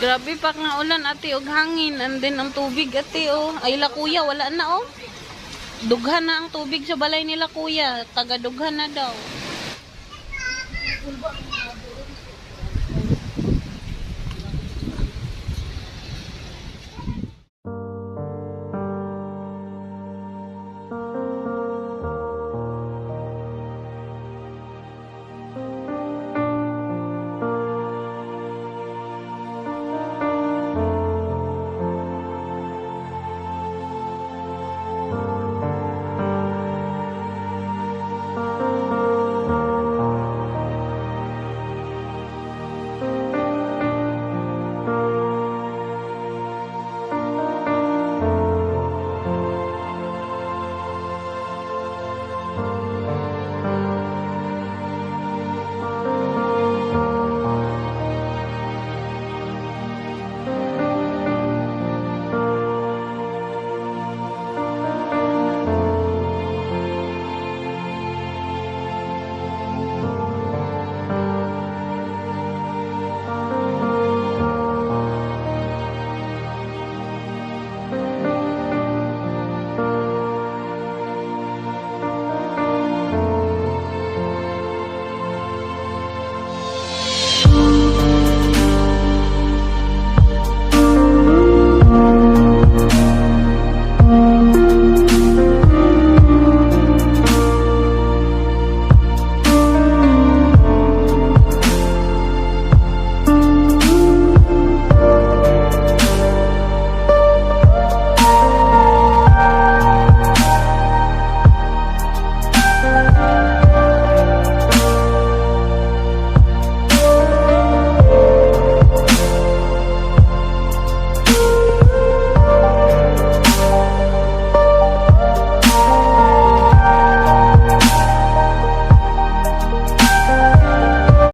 Grabe pa nga ulan, ate, og hangin and then ang tubig, ate, oh. Ay la kuya, wala na, oh. Dughan na ang tubig sa balay nila kuya. Taga dughan na daw.